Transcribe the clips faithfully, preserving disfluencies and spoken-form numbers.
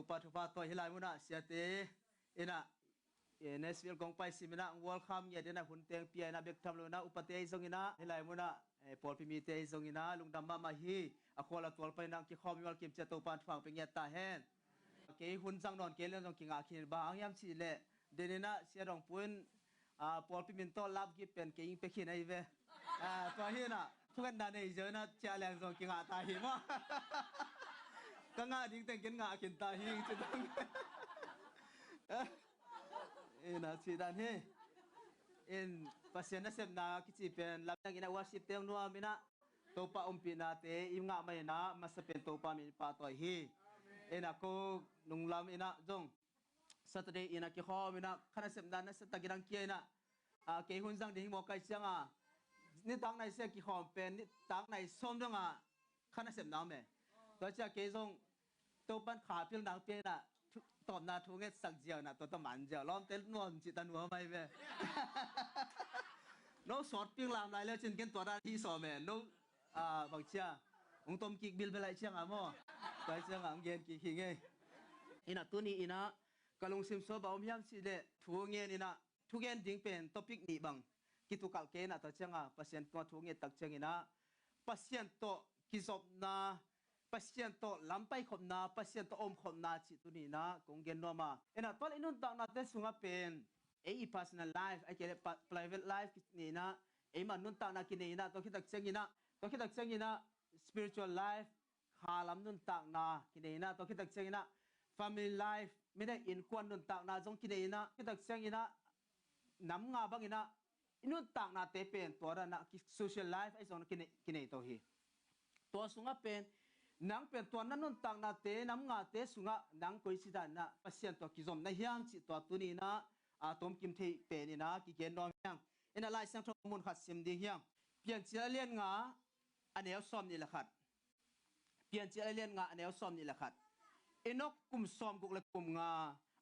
Topa thupha tawh hi lai munah siate inah, eh, Nashville kong pai siminah welcome ngiat inah hun teng pia inah bek tham lo inah upate ahi zonginah hi lai munah, eh, pawlpi mite ahi zonginah lungdam mahmah hi. A khual a tual paninah kikhawm i walkim ciah Topa thupha pia ngiat ta hen. Kei hun zang nawn kei lian zong kingah khin, bang hang hiam cihleh deninah sia dongpuin, ah, pawlpi min tawh lap gip pen kei ing pia khin ahi ve. Ah, tua hinah thungetna nei zia inah ciah leng zong kingah ta hi maw? Ka ngah ding teng ken ngah khin ta hi ing ci dang. Inah ci dan hi. In Pasian nasepna kici pen lam dang inah worship teng nuam inah Topa umpihnate i ngah mah inah masa pen Topa min pahtawi hi. Inah ko nunglam inah zong Saturday inah kikhawm inah kha nasepna nasa tak inah kia inah, ah, kei hun zang ding hi mawk kai cianga nitak nai sia kikhawm pen nitak nai sawm dongah kha nasepna om e. Tua cia kei zong Topan kha pil nang pia inah tawpna thu ngetsak ziau inah tua tawh man ziau lawmte nuam cih ta nuam ahi ve. No sawt pil lam lai leu cin ken tua dan hi sawm e. No, ah, bang cia hong tom kik bilbel ahi cianga maw? Tua ahi cianga hong gen kik hi ngei. Inah tuni inah ka lungsim sua bang om hiam cihleh thu ngen inah thugen ding pen topic nih bang kitukalh kei inah tua cianga Pasian tungah thu nget tak cianginah Pasian tawh kizopna, Pasian tawh lampai khopna, Pasian tawh om khopna cih tuni inah kong gen nuam a. Inah tua le i nuntaknate sungah pen ei i personal life ai kei le private life kici inah eimah nuntakna kinei inah tua khitak cianginah, tua khitak cianginah spiritual life, khalam nuntakna kinei inah tua khitak cianginah family life, mite innkuan nuntakna zong kinei inah khitak cianginah nam nga banginah i nuntaknate pen tua danah social life ahi zong kinei, kinei to hi. Tua sungah pen nang pen tua na nuntaknate nam ngate sungah nang koici daninah Pasian tua kizom na hiam cih tua tuni inah, ah, tomkim thei pen inah kigen nuam hiang. Inah Lai Siangtho mun khat sim ding hiang. Piancil a lian nga a neu sawm nih le khat. Piancil a lian nga a neu sawm nih le khat. Enok kum sawm guk le kum nga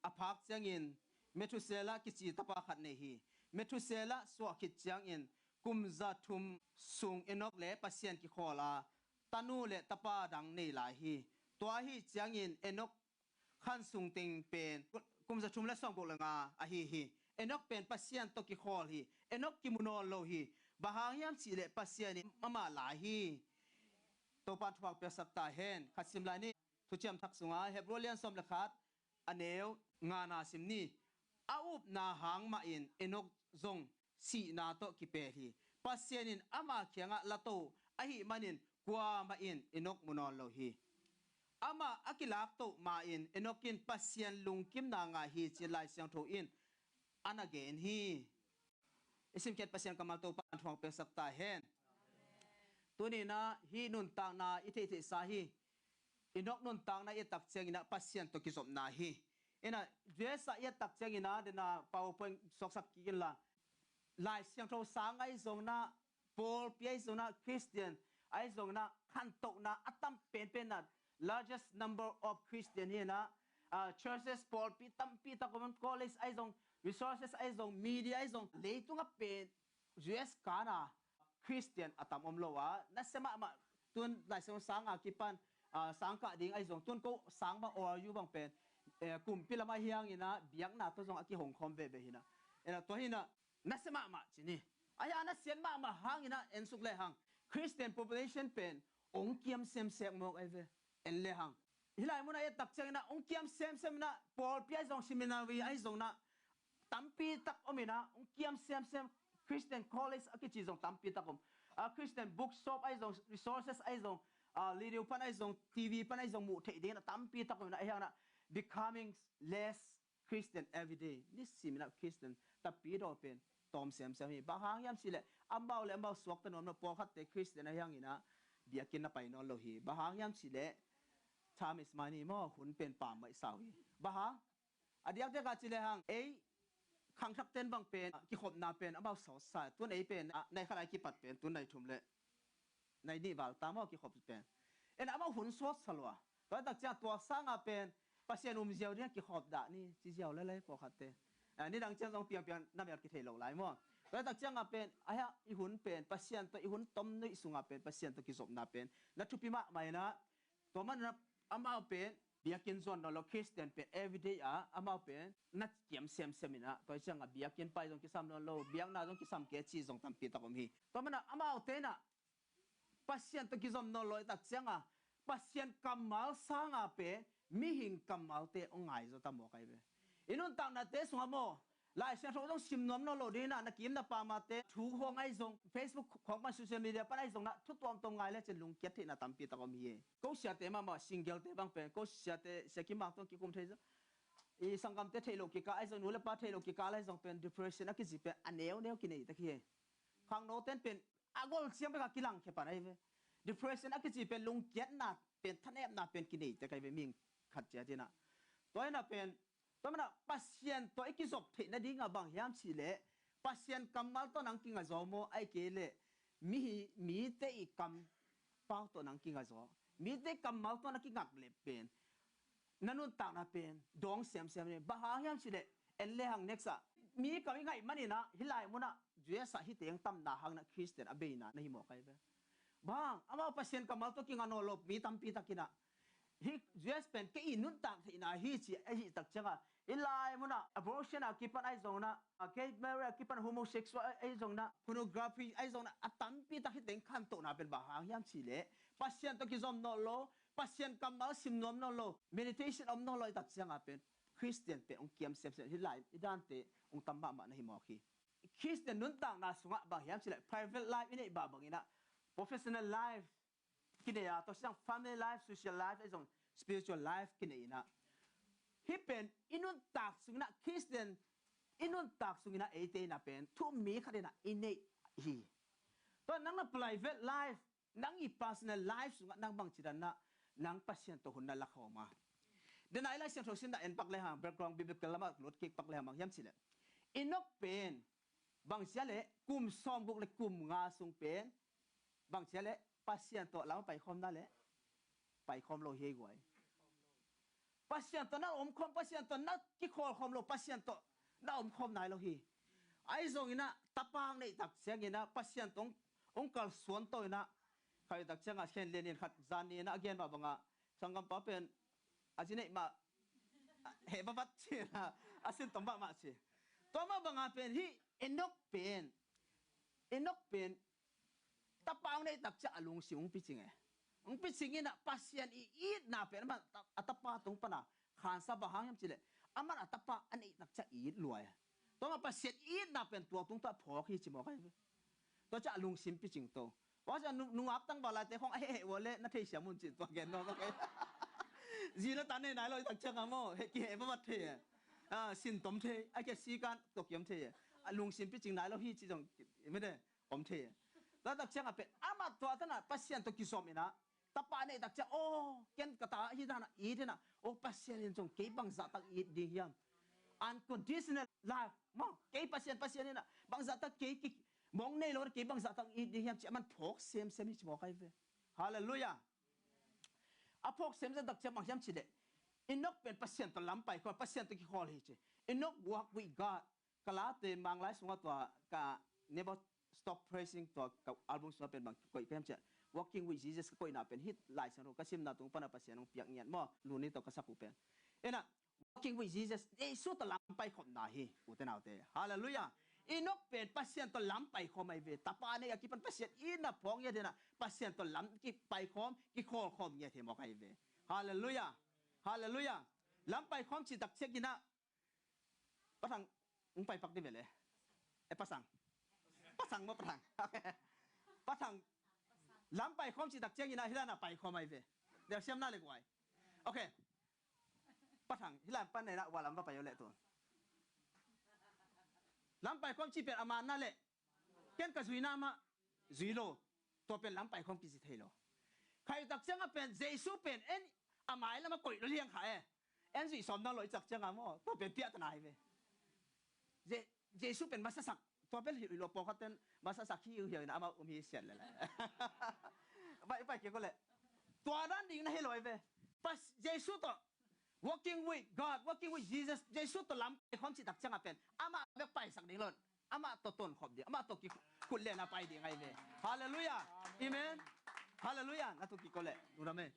a phak ciangin Methusela kici tapa khat nei hi. Methusela suah khit ciangin kum za thum sung Enok le Pasian kikhawl a tanu le tapa dang nei lai hi. Tua ahi ciangin Enok khan sung teng pen kum za thum le sawm guk le nga ahi hi. Enok pen Pasian tawh kikhawl hi. Enok kimu nawn lo hi. Bang hang hiam cihleh Pasian in amah lai hi. Topan thupha piaksak ta hen. Khat sim lai ni. Thuciam Thak sunga Hebru lian sawm le khat a neu nga na sim ni. A upna hang mahin Enok zong sihna tawh kipel hi. Pasian in ama kiangah lato ahih manin kuamah in Enok mu nawn lo hi. Amah a kilaktoh ma-in Enok in Pasian lungkimna ngah hi ci-in Lai Siangtho in a na gen hi. I simkhiat Pasian kammal Topa in thupha piaksak ta hen. Tuninah hih nuntakna i theihtheihsa hi. Enok nuntakna i et tak cianginah Pasian tawh kizopna hi. Inah U S a i et tak cianginah dena PowerPoint suaksak kik inla Lai Siangtho sang ahi zonginah pawlpi ahi zonginah Christian ahi zonginah khantohna a tam penpenna largest number of Christian hinah, ah, churches pawlpi tampi tak om, college ahi zong, resources ahi zong, media ahi zong, leitungah pen U S kana Christian a tam om lo a, nasia mahmah tun Lai Siangtho sanga kipan, ah, sangkah ding ahi zong, tun ko sang bang O R U bang pen, eh, kumpi lamah hianginah biakna tawh zong a kihongkhawm veve hinah. Inah tua hinah nasia mahmah ci ni. Ahi a nasiat mahmah hanginah ensuk le hang Christian population pen ong kiam semsek mawk ahi ve. En le hang hih lai munah i et tak cianginah ong kiam semsem inah pawlpi ahi zong seminary ahi zonginah tampi tak om inah ong kiam semsem. Christian college a kici zong tampi tak om. A Christian bookshop ahi zong, resources ahi zong, a, radio pan ahi zong, T V pan ahi zong muh theih dingin a tampi tak om inah ahi hanginah becoming less Christian everyday. Nisiminah Christian tapidaw pen tawm semsem hi. Bang hang hiam cihleh amau le amau suakta nuam lo, pawlkhatte Christian ahi hanginah biakinn na pai nawn lo hi. Bang hang hiam cihleh time is money maw, hun pen pammaih sau hi. Bang hang a diakdiak a ci le hang ei khangthakten bang pen kikhopna pen amau sawtsa. Tun ei pen, ah, nai khat a kipat pen tun nai thum le nai nih val ta maw kikhop pen. En amau hun sawtsa lua. Tua tak ciang tua sanga pen Pasian um ziau ding a kikhop dah ni ci ziau lelei pawlkhatte. Ah, nidang ciang zong piangpiang na mel kithei lo lai maw. Tua tak cianga pen ahi a i hun pen Pasian tawh i hun tom nuih sunga pen Pasian tawh kizopna pen na thupi mahmah inah. Tua manah amau pen biakinn zuan nawn lo, Khristian pen everyday ah amau pen na kiam semsem inah, tua hi ciangah biakinn pai zong kisam nawn lo, biakna zong kisam kei ci zong tampi tak om hi. Tua manah amaute inah Pasian tawh kizom nawn lo i tak ciangah Pasian kammal sanga pen mihing kammalte hong ngai zaw ta maw kai ve. I nuntaknate sungah maw, Lai Siangtho zong sim nuam nawn lo ding inah, na kim na pamate thu khawng ahi zong, Facebook khawng pan, social media pan ahi zong inah thu tuamtuam ngai le cin lungkiat theihna tampi tak om hi. Ko siate mahmah, single-te bang pen, ko siate, Sia Kim Mang tawh kikum thei zong, i sanggamte theih loh kikal ahi zong, nu le pa theih loh kikal ahi zong pen depression a kici pen a neuneu kinei tak hi. Khangnote'n pen a gol ciang bek a kilangkhia pan ahi ve. Depression a kici pen lungkiatna pen, thanepna pen kinei tek ahi ve, mihing khat ciat inah. Tua inah pen, tua manah Pasian tawh i kizop theih nadingah bang hiam cih leh, Pasian kammal tawh nang kinga zaw maw, ahih kei leh mi, mite i kampau tawh nang kinga zaw. Mite kammal tawh na kingak leh pen na nuntakna pen dawng semsem ni. Bang hang hiam cih leh, en le hang next ah, mi kam i ngaih man inah hih lai munah U S ah hih teng tamna hang inah Khristian a beina na hi maw kai ve. Bang hang, amau Pasian kammal tawh kinga nawn lo mi tampi tak inah, hih U S pen kei i nuntak theihna hi ci ahih tak ciangah, hih lai munah abortion a kipan ahi zong inah, a gay marriage a kipan, homosexual ahi zong inah, pornography ahi zong inah, a tampi tak hih teng khantohna pen bang hang hiam cih leh Pasian tawh kizom nawn lo, Pasian kammal sim nuam nawn lo, meditation om nawn lo i tak ciangah pen Khristian pen hong kiam semsem, hih lai i dante hong tam mahmah na hi mawk hi. Khristian nuntakna sungah bang hiam cih leh private life i neih bah bang inah, professional life kinei a, tua ciang family life, social life, ahi zong spiritual life kinei inah, hih pen i nuntak sung inah, Khristian i nuntak sung inah eite inah pen thu mi khat inah i neih hi. Tua nang na private life, nang i personal life sungah nang bangci dan inah nang Pasian tawh hun na lakhawm a? Denai Lai Siangtho simna en pak le hang, background biblical lamah lut kik pak le hang, bang hiam cih leh, Enok pen bangci a leh kum sawmguk le kum nga sung pen bangci a leh Pasian tawh lam a paikhawm na leh paikhawm lo hi ei guai. Pasian tawh na omkhawm, Pasian tawh na kikhawlkhawm lo, Pasian tawh na omkhawm nai lo hi. Ahi zong inah tapa hong neih tak ciang inah Pasian tawh hong, hong kalsuan to inah, khat i tak ciangah Khen Lian in khat zan ni inah a gen mah bangah, sanggampa pen a zi neih mah heh vavat ci inah a sin tom mahmah ci. Tua mah bangah pen hih Enok pen, Enok pen tapa hong neih tak ciang a lungsim hong picing e. Hong picing inah Pasian i itna pen amah a tapa tung pana khansa, bang hang hiam cih leh amah a tapa a neih tak ciang i it lua e. Tua mah Pasian i itna pen tua tung tawh a phawk hi ci mawk ahi ve. Tua ciang a lungsim picing to. Tua ciang nu, nungak tangval laite khawng a heh heh ua le na theisiam un ci tua gen nawn mawk ahi. Zi le ta nei nai lo i tak ciangah maw, heh kiheh vavat thei e. A, sin tom thei, a kia sikan tokiam thei e. A lungsim picing nai lo hi ci zong mede om thei e. Tua tak ciangah pen amah tua tanah Pasian tawh kizom inah, tapa neih tak ciang, aw, ken ka ta hi danah it inah, aw, Pasian in zong kei bangzah tak it ding hiam? Unconditional love maw, kei Pasian, Pasian inah bangzah tak kei ki mong nei lo, kei bangzah tak it ding hiam ci a man phawk semsem hi ci mawk ahi ve. Halleluiah. A phawk semsem tak ciang bang hiam cih leh, Enok pen Pasian tawh lam paikhawm, Pasian tawh kikhawl hi ci. Enok walk with God. Ka late Manglai sungah tua ka Never Stop Praising tua ka album sungah pen bang koih ka hiam ciah, Walking with Jesus ka koihna pen hih Lai Siangtho ka simna tung pana Pasian hong piak ngiat maw, Luni tawh ka sak uh pen. Inah, Walking with Jesus, Jesu tawh lam paikhopna hi, ute naute. Halleluiah. Enok pen Pasian tawh lam paikhawm ahi ve. Tapa nei a kipan Pasian itna phawk ngiat hi inah, Pasian tawh lam kipaikhawm, kikhawlkhawm ngiat hi mawk ahi ve. Halleluiah. Halleluiah. Lam paikhawm cih tak ciang inah, Pa Thang, hong pai pak dih ve le. Eh, Pa Sang. Pa Sang maw, Pa Thang. Okay. Pa Thang. Lam paikhawm cih tak ciang inah hih lai-ah paikhawm ahi ve. Deuh siam na le guai. Okay. Pa Thang, hih lai pan inah, hua lam va pai o le tu. Lam paikhawm cih pen a man na le. Ken ka zuina mah zui lo. Tua pen lam paikhawm kici thei lo. Khaih tak ciangah pen Jesu pen en a mai lamah koih lo liang kha e. En zuih sawm dang lo i cak ciangah maw, tua pen piahtana hi ve. Je-, Jesu pen masasak, tua pen hilh lo, pawlkhat ten masasak hi uh hiau inah amau um hi siat lele. Pai, pai kik uh le. Tua dan ding na hi lo hi ve. Pas, Jesu tawh Walking with God, walking with Jesus. Jesu tawh lam paikhawm cih tak ciangah pen amah bek paisak ding lo. Amah tawh tonkhop ding, amah tawh kikhut liana pai ding ahi ve. Halleluiah. Amen. Halleluiah. Na tu kiko le. Nunam e.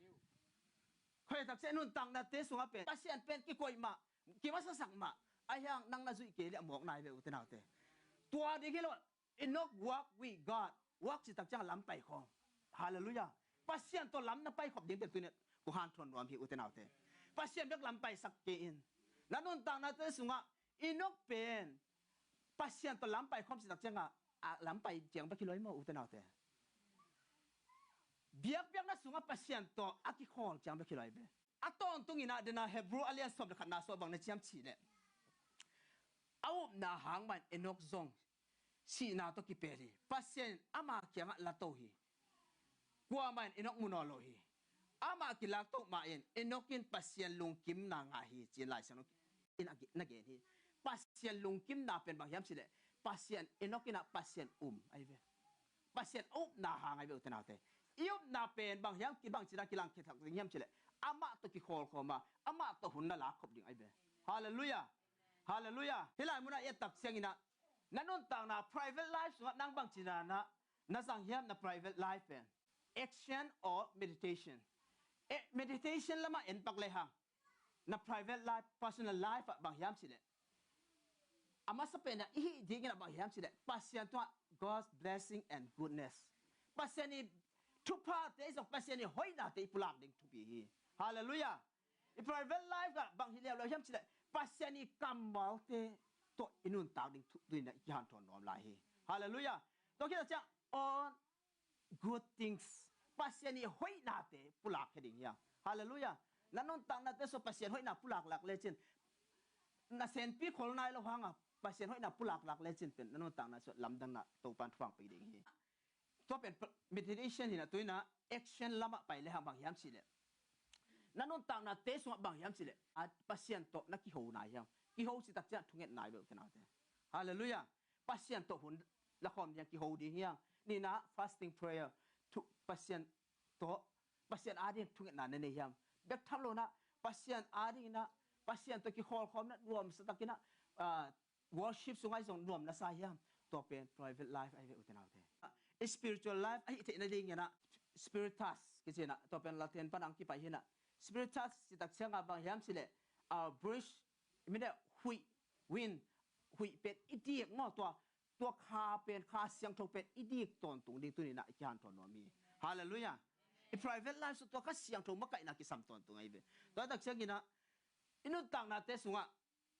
Koi tak ciang nuntaknate sungah pen Pasian pen kikoih mah, kimasasak mah, ahi hang nang na zuih kei leh a mawk nai ve ute naute. Tua ding hi lo, Enoch walk with God. Walk ci tak ciang lam pai khawm. Halleluiah. Pasian tawh lam na pai khop ding pen tuni kong hanthawn nuam hi ute naute. Pasian bek lam paisak kei in. Na nuntaknate sungah Enoch pen Pasian tawh lam pai khawm ci tak ciangah a lam pai ciang bek hi lo hi maw ute naute. Biakpiakna sungah Pasian tawh a kikhawl ciang bek hi lo hi ve. A tawntung in ah dena Hebrew a lian sawm le khatna sungah bang na ci hiam cih leh, a upna hang mah in Enoch zong sihna tawh kipel hi. Pasian in ama kiangah la to hi. Kuamah in Enoch mu nawn lo hi. Amah kilak to mah in Enoch in Pasian lungkimna ngah hi ci-in Lai Siangtho in a ge-, na gen hi. Pasian lungkimna pen bang hiam cih leh, Pasian, Enoch in ah Pasian um ahi ve. Pasian a upna hang ahi ve ute naute. I upna pen bang hiam, kibang cina kilang khia thak ding hiam cih leh, amah tawh kikhawl khawm a, amah tawh hun na lak khop ding ahi ve. Halleluiah. Halleluiah. Hih lai munah i et tak ciangin ah na nuntakna private life sungah nang bang cina na, na zang hiam na private life pen? Action or meditation? Eh, meditation lamah en pak lehang, na private life, personal life ah bang hiam cih leh, a masa pen ah i hih dingin ah bang hiam cih leh, Pasian tungah God's blessing and goodness, Pasian i thuphate zong, Pasian i hoihnate i pulak ding thupi hi. Halleluiah. I private life ah bang hi leuleu hiam cih leh, Pasian i kammalte tawh i nuntak ding thu, tuni-in ah i kihanthawn nuam lai hi. Halleluiah. Tua khit ciang on good things, Pasian i hoihnate pulak khia ding hi hang. Halleluiah. Na nuntaknate sungah Pasian hoihna pulak lak lecin, na senpi khol nai lo hanga Pasian hoihna pulak lak lecin pen na nuntakna sungah lamdangna Topan thupha pia ding hi. Tua pen pr-, meditation hi-in ah, tu-in ah action lamah pai lehang bang hiam cih leh, na nuntaknate sungah bang hiam cih leh, a, Pasian tawh na kiho nai hiam? Kiho ci tak ciang thunget nai ve ute naute. Halleluiah. Pasian tawh hun la khawm ding, kiho ding hi hang. Nihna fasting prayer, thu, Pasian tawh, Pasian ading thungetna na nei hiam? Bek tham lo-in ah Pasian adingin ah, Pasian tawh kikhawl khawm-in ah nuamsa takin ah, ah, worship sungah zong nuam na sa hiam? Tua pen private life ahi ve ute naute. Spiritual life ahih theih nadingin ah spiritus kici-in ah, tua pen Latin pan a hong kipai hi-in ah, spiritus ci tak ciangah bang hiam cih leh, ah, breath, i min leh huih, wind, huih pen i dik maw, tua, tua kha pen, Kha Siangtho pen i dik tawntung ding tuni-in ah i kihanthawn nuam hi. Halleluiah. I private life sungah tua Kha Siangtho makaihna kisam tawntung ahi ve. Tua tak ciangin ah i nuntaknate sungah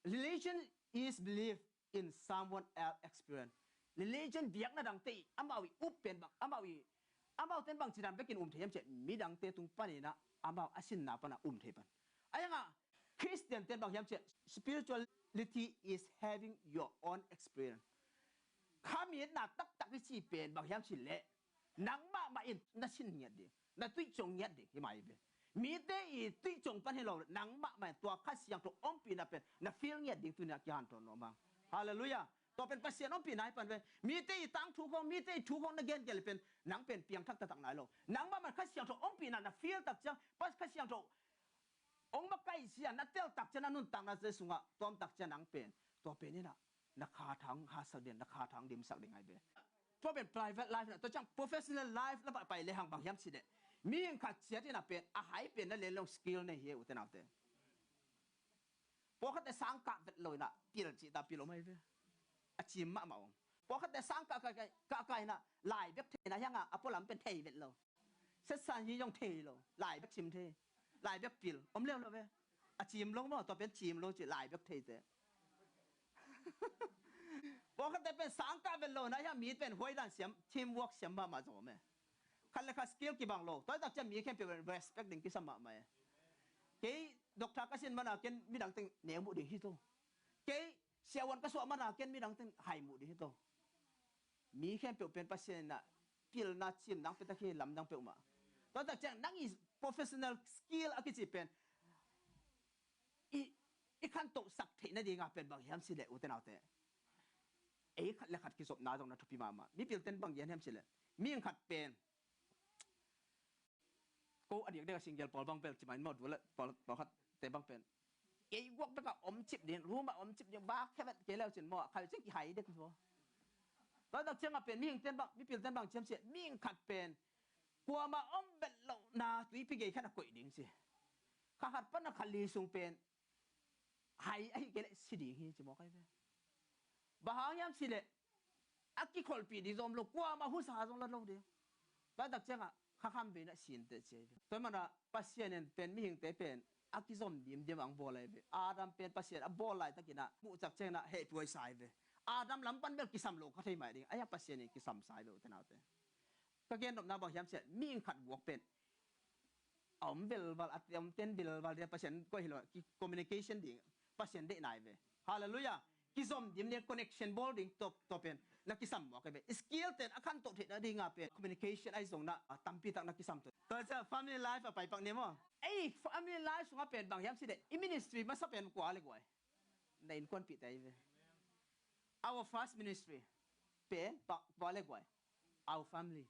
religion is belief in someone else experience. Religion, biakna dangte i, amau i up pen bang, amau i, amaute in bang ci dan bekin um thei hiam cih leh, midangte tung panin ah amau a sinna pan ah um thei pan. Ahi hangah Christian-te in bang hiam cih leh, spirituality is having your own experience. Kha mi-etna taktak i cih pen bang hiam cih leh, nang mahmah in na sin ngiat ding, na tuihciong ngiat ding hi mah hi ve. Mite i tuihciong pan hi lo, nang mahmah in tua Kha Siangtho ompihna pen na feel ngiat ding tuni-in ah kihanthawn nuam hang. Halleluiah. Tua pen Pasian ompihna hi pan ve. Mite i tangthu khawng, mite i thu khawng na gen kei leh pen nang pen piangthak taktak nai lo. Nang mahmah in Kha Siangtho ompihna na feel tak ciang, Kha Siangtho hong makaih zia na tel tak ciang, na nuntaknate sungah tawm tak ciang nang pen, tua pen in ah na kha thang hatsak ding, na kha thang dimsak ding ahi ve. Tua pen private life in ah, tua ciang professional life lamah pai lehang bang hiam cih leh, mihing khat ciat in ah pen a hai pen na len lo skill nei hi ute naute. Pawlkhatte sang kah vet lo in ah pil cih ta pil om ahi ve. A cim mahmah om. Pawlkhatte sang kah kah kah kah in ah lai bek thei na hiang a, a pualam pen thei vet lo. Setsan hi zong thei lo, lai bek sim thei, lai bek pil om leu lo ve. A cim lo maw, tua pen cim lo ci, lai bek theite. Pawlkhatte pen sang kah vet lo na hiang, mi pen huai dan siam, teamwork siam mahmah zong om e. Khat le khat skill kibang lo, tua tak ciang mi khempeuh respect ding kisam mahmah e. Kei doctor ka sin mana ken midang teng neu muh ding hi to. Kei siavuan ka suah mana ken midang teng hai muh ding hi to. Mi khempeuh pen Pasian in ah pilna cim nang pia tak hi, lamdang peuhmah. Tua tak ciang nang i professional skill a kici pen i, i khantohsak theih nading a pen bang hiam cih leh ute naute, ei khat le khat kizopna zong na thupi mahmah. Mipil ten bang gen hiam cih leh, mihing khat pen ko a diakdiak a single pawl bang bel ci mah in maw, duh leh pawl, pawlkhatte bang pen ei guak bek a om cip ding, room a om cip ding, bak khe vet kei leu cin maw, a khai cin kihai dek maw. Tua tak ciang a pen mihing ten bang, mipil ten bang ci hiam cih leh, mihing khat pen kuamah om vet lohna tuipi gei khat a koih ding ci. kha khat pan a kha li sung pen hai ahi kei leh si ding hi ci mawk ahi ve. Bang hang hiam cih leh a kikholhpih ding zong om lo, kuamah husa zong la lo ding. Tua tak ciangah kha kham ve in a sinte ci ahi ve. Tua hi manah Pasian in pen mihingte pen a kizom dimdim ang bawl ahi ve. Adam pen Pasian a bawl laitakin ah muh cak ciangin ah hehpih huaisa ahi ve. Adam lam pan bel kisam lo kha thei mai ding, ahi a Pasian in kisamsa ahi ve ute naute. Ka gennopna bang hiam cih leh mihing khat guak pen a om velval, a om ten velval ding, Pasian koi hi lo, ki communication ding, Pasian deihna ahi ve. Halleluiah. Kizom dim ding, connection bawl ding, tua, tua pen na kisam mawk ahi ve. Skill ten a khantoh theihna ding a pen communication ahi zong na, a, tampi tak na kisam tua. Tua ciang family life a pai pak ni maw. Ei, family life sungah pen bang hiam cih leh i ministry masa pen kua le guai? Na innkuanpihte ahi ve. Our first ministry pen pa, kua le guai? Our family.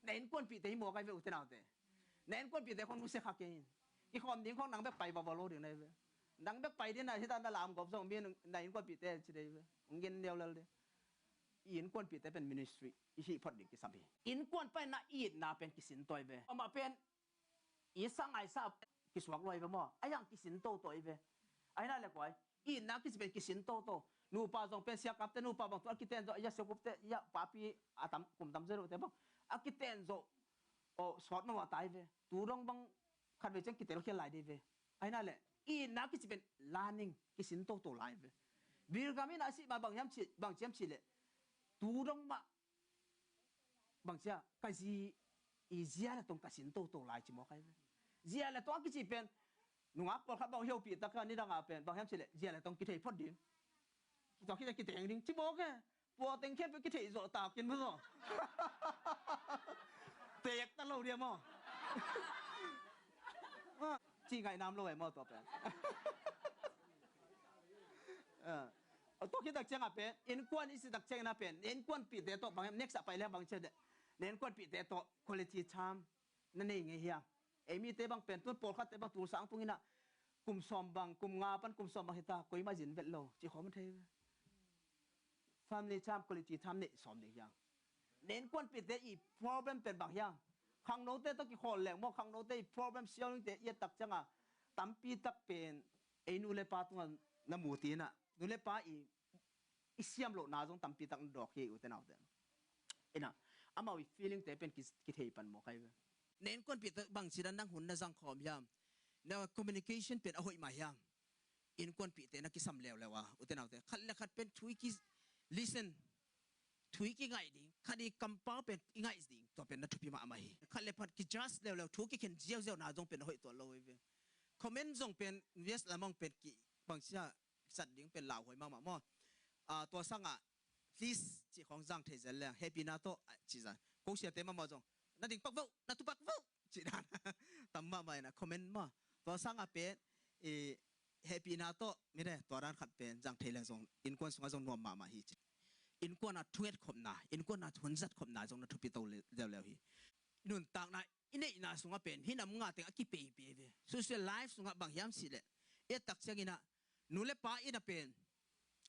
Na innkuanpihte hi mawk ahi ve ute naute. Na innkuanpihte khong nusia kha kei in. Kikhawm ding khong nang bek pai vava lo ding na hi ve. Nang bek pai ding na hita na lamgawp zong mi na innkuanpihte ci dei ve. Hong gen neu lel ding. I innkuanpihte pen ministry i hih phot ding kisam hi. Innkuan pai na i itna pen kisin tawi ve. Amah pen i sa ngai sa kisuak luai ve maw? A hiang kisin toto i ve. Ahi na le kuai, i itna kici pen kisin toto. Nupa zong pen siakapte nupa bang tu a kiten zo, a siakupte, a papi a tam, kum tam zero te bang a kiten zo. O, sawt mawh ta i ve. Tu dong bang khat ve ciang kitel khial lai dei ve. Ahi na le i itna kici pen learning kisin toto lai ve. Bilgam in a si ma bang hiam ci, bang ciam ci le tu dong mah bangcia ka zi i zia le tong ka sin toto lai ci mawk ahi ve. Zia le tong a kici pen nungak pawlkhat bang hiopih taka nidanga pen bang hiam ci le zia le tong kithei phot ding. Tua khit a kiteng ding ci mawk e. Pua teng khempeuh kithei zawh takin maw zaw. Tek ta lo dia maw? Ci ngaih nam lo e maw tua pen. Tua khit tak ciangah pen innkuan i si tak ciangin a pen na innkuanpihte tawh bang hiam, next ah pai le bang ciah deh. Na innkuanpihte tawh quality time na nei ngei hiam? Ei mite bang pen tun pawlkhatte bang tulsa ang tunginah kum sawm bang, kum nga pan kum sawm bang hita koimah zin vet lo ci khawm a thei ve. Family time, quality time neih sawm ding hiam? Na innkuanpihte i problem pen bang hiam? Khangnote tawh kikhawl leng maw, khangnote i problem siaulingte i et tak cianga tampi tak pen ei nu le pa tungah na mu tinah nu le pa i i siam lohna zong tampi tak na dawk hi ute naute. Inah amau i feelingte pen ki, kithei pan mawk ahi ve. Na innkuanpihte bangci dan nang hun na zang khawm hiam? Na communication pen a hoih mah hiam? Innkuanpihte na kisam leuleu a ute naute, khat le khat pen thu i ki listen, thu i kingaih ding, khat i kampau pen i ngaih ding, tua pen na thupi mahmah hi. Khat le khat ki judge leuleu, thu kikhen ziauziau na zong pen a hoih tuah lo hi ve. Comment zong pen yes lamong pen ki bangcia sat ding pen lauhuai mahmah maw? Ah, tua sangah please cih khawng zang thei zel leng, hehpihna tawh, ah, cih zan ko siate mahmah zong na ding pak voh, na tu pak voh cih dan tam mahmah inah comment maw? Tua sangah pen i hehpihna tawh mite tua dan khat pen zang thei leng zong innkuan sungah zong nuam mahmah hi ci. Innkuan a thunget khopna, innkuan a hunzat khopna zong na thupi to leuleu hi. Nuntakna i neihna sungah pen hih nam nga teng a kipeipei ve. Social life sungah bang hiam cih leh i et tak cianginah nu le pa ina pen,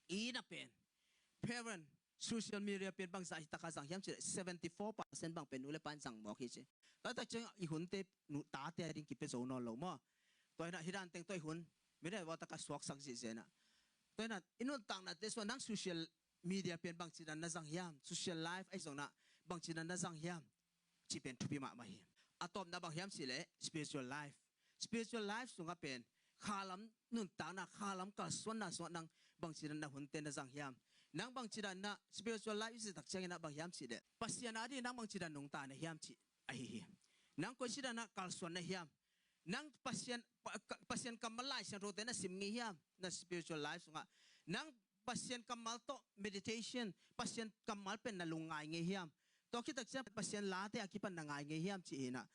ina pen parent, social media pen bangzah hi taka zang hiam cih leh seventy four percent bang pen nu le pa in zang mawk hi ci. Tua tak ciang i hunte nu tate a ding kipia zo nawn lo maw? Tua hinah hih dan teng tua i hun mite ua taka suaksak zihziah inah tua hinah i nuntaknate sungah nang social media pen bangci dan na zang hiam? Social life ahi zongna bangci dan na zang hiam? Cih pen thupi mahmah hi. A tawpna bang hiam cih leh spiritual life. Spiritual life sungah pen khalam nuntakna, khalam kalsuanna sungah nang bangci dan na hunte na zang hiam? Nang bangci dan na spiritual life i cih tak ciangin ah bang hiam cih leh Pasian a ding nang bangci dan nungta na hiam cih ahi hi. Nang koici dan na kalsuan na hiam? Nang Pasian, Pa-, Ka-, Pasian kammal Lai Siangthote na sim ngei hiam? Na spiritual life sungah nang Pasian kammal tawh meditation, Pasian kammal pen na lungngai ngei hiam? Tua khit tak ciang Pasian late a kipan na ngai ngei hiam cih hinah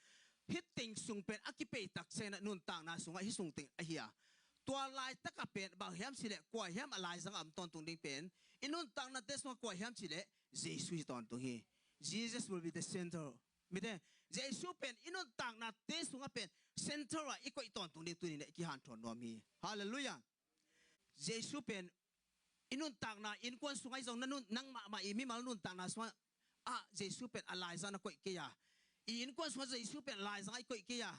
hih teng sung pen a kipeih tak cianginah nuntakna sungah hih sung teng ahi a. Tua laitakah pen bang hiam cih leh kua hiam a laizangah om tawntung ding pen i nuntaknate sungah kua hiam cih leh Jesu hi tawntung hi. Jesus will be the center. Mite, Jesu pen i nuntaknate sungah pen center ah i koih tawntung ding tuni-in i kihanthawn nuam hi. Halleluiah. Jesu pen i nuntakna innkuan sungah i zong na nun, nang mahmah i mimal nuntakna sungah ah Jesu pen a laizang na koih kei a, i innkuan sungah Jesu pen a laizang a i koih kei a,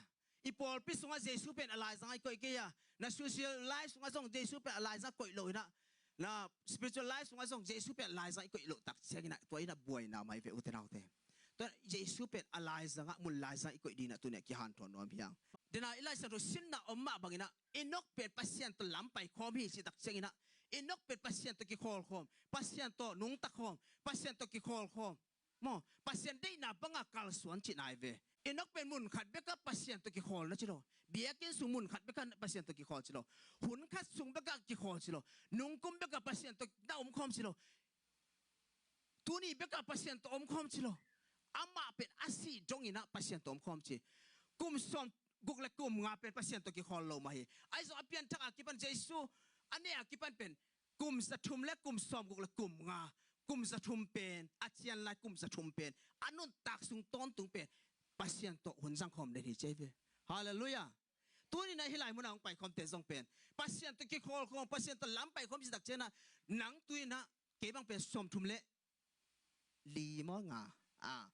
I pawlpi sungah Jesu pen a laizangah i koih kei a, na social life sungah zong Jesu pen a laizangah koih lo inah, na spiritual life sungah zong Jesu pen a laizangah i koih loh tak cianginah tua inah buaina mai ve ute naute. Tua Jesu pen a laizangah, mun laizangah i koih dinah tuni a kihanthawn nuam hiang. Dena i Lai Siangtho simna om mah banginah Enok pen Pasian tawh lam paikhawm hi cih tak cianginah Enok pen Pasian tawh kikhawlkhawm, Pasian tawh nungtakhawm, Pasian tawh kikhawlkhawm. Maw, Pasian deihna banga kalsuan cih nai ve. Enok pen mun khat bekah Pasian tawh kikhawl na ci lo. Biakinn sung mun khat bekah Pasian tawh kikhawl ci lo. Hun khat sung bekah kikhawl ci lo. Nungkum bekah Pasian tawh na omkhawm ci lo. Tuni bekah Pasian tawh omkhawm ci lo. Amah pen a sih donginah Pasian tawh omkhawm ci. Kum sawm guk le kum nga pen Pasian tawh kikhawl lo mah hi. Ahi zong a pianthak a kipan Jesu a ne a kipan pen kum za thum le kum sawm guk le kum nga, kum za thum pen, a cian lai kum za thum pen, a nuntak sung tawntung pen Pasian tawh hun zangkhawm den hi ci ve. Halleluiah. Tuninah hih lai munah hong paikhawmte zong pen Pasian tawh kikhawlkhawm, Pasian tawh lam paikhawm cih tak cianah nang tuninah kei bang pen sawm thum le li maw nga. Ah.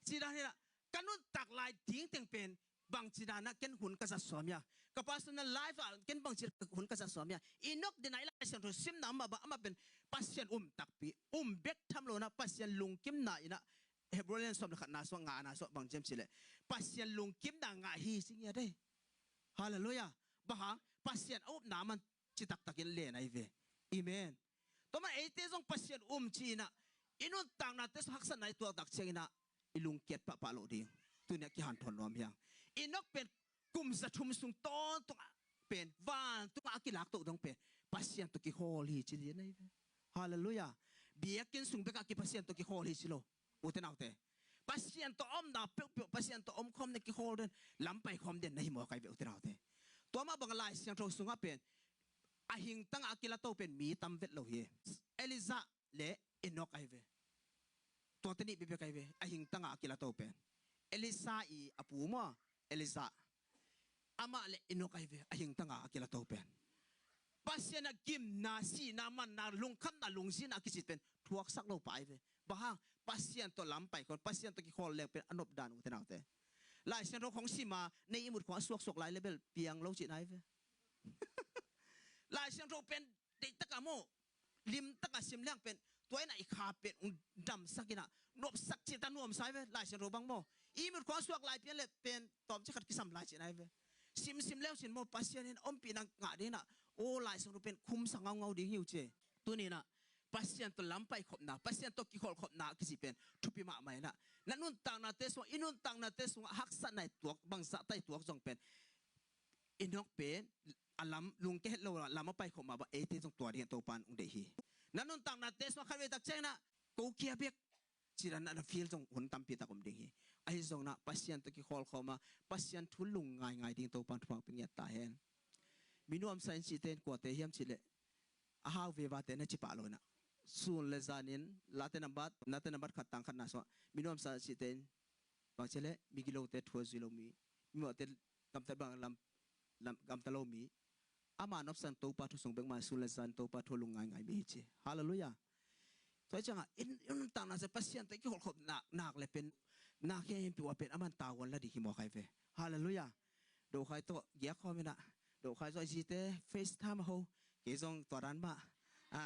Ci dan hinah ka nuntak lai dingteng pen bangci danah ken hun ka zat sawm ia, ka personal life ah ken bangci hun ka zat sawm ia. Enok dena i Lai Siangtho simna amah bang amah pen Pasian um takpi, um bek tham lonah Pasian lungkimna inah Hebrew lian sawm le khatna suah ngana suah bang ciam cileh Pasian lungkimna ngah hi ci ngia dei. Halleluiah. Bang hang Pasian a upna man citaktakin len ahi ve. Amen. Tua man eite zong Pasian um ci-inah i nuntaknate sung haksatna i tuaktak cianginah i lungkiat pahpah loh ding. Tuni a kihanthawn nuam hiang. Enok pen kum za thum sung tawntung pen vantungah a kilaktoh dong pen Pasian tawh kikhawl hi ci lian ahi ve. Halleluiah. Biakinn sung bekah ki Pasian tawh kikhawl hi ci lo. Ute naute, Pasian tawh omna peuhpeuh, Pasian tawh omkhawm den, kikhawl den, lam paikhawm den na hi mawk ahi ve ute naute. Tua mah bang Lai Siangtho sungah pen a hingtangah a kilato pen mi tam vet lo hi. Elijah le Enok ahi ve. Tuate nih bibek ahi ve a hingtangah a kilato pen. Elisha i a pu maw, Elijah. Amah le Enok ahi ve a hingtangah a kilato pen. Pasian a gimna, sihna, manna, lungkhamna, lungzinna a kicit pen thuaksak lo pa ahi ve. Bang hang Pasian tawh lam paikhawm, Pasian tawh kikhawl leng pen a nopdan ute naute. Lai Siangtho khong sima nei i mut khong a suaksuak lai lebel piang lo cihna ahi ve. Lai Siangtho pen deihtaka maw, limtaka sim liang pen tua inah i kha pen ung damsak inah nopsak cihta nuamsa ahi ve. Lai Siangtho bang maw, i mut khong a suak lai pian le pen tawmci khat kisam lai cihna ahi ve. Simsim leu sin maw Pasian in ompihna ngah dinginah aw Lai Siangtho pen khumsa ngaungau ding hi uh ci. Tuninah Pasian tawh lam paikhopna, Pasian tawh kikholhkhopna a kici pen thupi mahmah inah na nuntaknate sungah, i nuntaknate sungah haksatna i tuak, bangzahta i tuak zong pen Enok pen a lam lungkia het lo lam a paikhop mah bang eite zong tua dingin Topa in ung deih hi. Na nuntaknate sungah khatvei tak cianginah ko kia bek cidan na feel zong hun tampi tak om ding hi. Ahi zongin ah Pasian tawh kikholhkhop a Pasian thu lung ngaingai ding Topa in thupha pia ngiat ta hen. Mi nuamsa in cihte in kuate hiam cihleh a hau vevate na ci pah lo inah sun le zanin Late nambat, Late nambat khat tang khatna sungah mi nuamsa cihte in bang cihleh migilote thu a zui lo mi, mimawhte gamtat bang lam, lam gamta lo mi, ama nopsan Topa thu sung bek mah sun le zan Topa thu a lung ngaingai mi hi ci. Halleluiah. Tua hi ciangah i nuntakna sungah Pasian tawh i kikholhkhop nak, nak le pen nak hiam hiam pi ua pen aman tavuan la ding hi mawk ahi ve. Halleluiah. Dokhai tawh giak khawm inah, Dokhai zong a zite FaceTime a ho, kei zong tua dan mah a,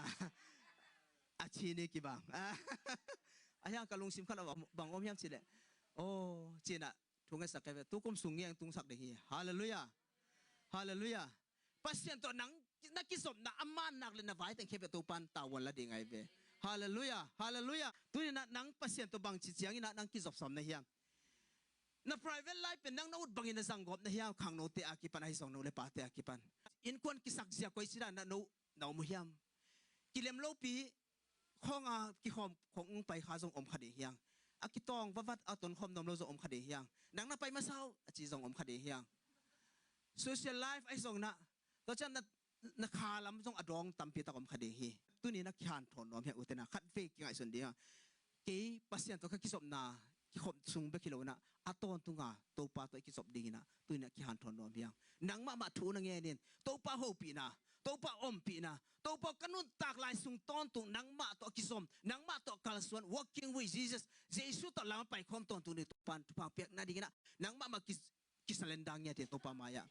a ci ni kibang a, a hiang ka lungsim khat a bang om hiam cihleh aw cinah thu ngetsak kei ve, tukum sung ngiang tungsak ding hi. Halleluiah. Halleluiah. Pasian tawh nang na kizopna a man nak le na vaiteng khempeuh Topa in tavuan la ding ahi ve. Halleluiah. Halleluiah. Tuninah nang Pasian tawh bangci cianginah nang kizopsawm na hiam? Na private life pen nang na ut bangin na zanggawp na hiam? Khangnote a kipan ahi zong no le pate a kipan innkuan kisak zia koi cidan na no na om uh hiam? Kilem lopi khawng a kikhawm khawng ung pai kha zong om kha ding hiang. A kitawng vavat a tonkhawm nuam lo zong om kha ding hiang. Nang na pai masa uh a ci zong om kha ding hiang. Social life ahi zong inah tua ciang na, na kha lam zong a dawng tampi tak om kha ding hi. Tuni na kihanthawn nuam hiang ute na khatvei kingaihsun ding hiang. Kei Pasian tawh ka kizopna kikhop sung bek hi lo inah a tawntunga Topa tawh i kizop ding inah tuni na kihanthawn nuam hiang. Nang mahmah thu na ngen in Topa hopihna, Topa ompihna, Topa ka nuntak lai sung tawntung nangmah tawh a kizom, nangmah tawh a kalsuan, walking with Jesus, Jesu tawh lam a paikhawm tawntung ding Topa in thupha piak nading inah nang mahmah ki kisalenda ngiat hi Topa mai-ah.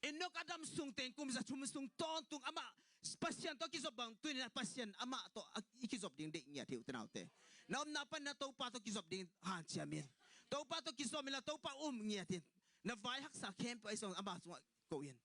Enok a dam sung teng kum za thum sung tawntung amah Pasian tawh kizop bang, tuni-in Pasian amah tawh a, i kizop ding deih ngiat hi uh te nau te. Na omna panin ah Topa tawh kizop ding hanciam in. Topa tawh kizom inla Topa um ngiat in. Na vai haksa khempeuh ahi zong ama sungah ko in.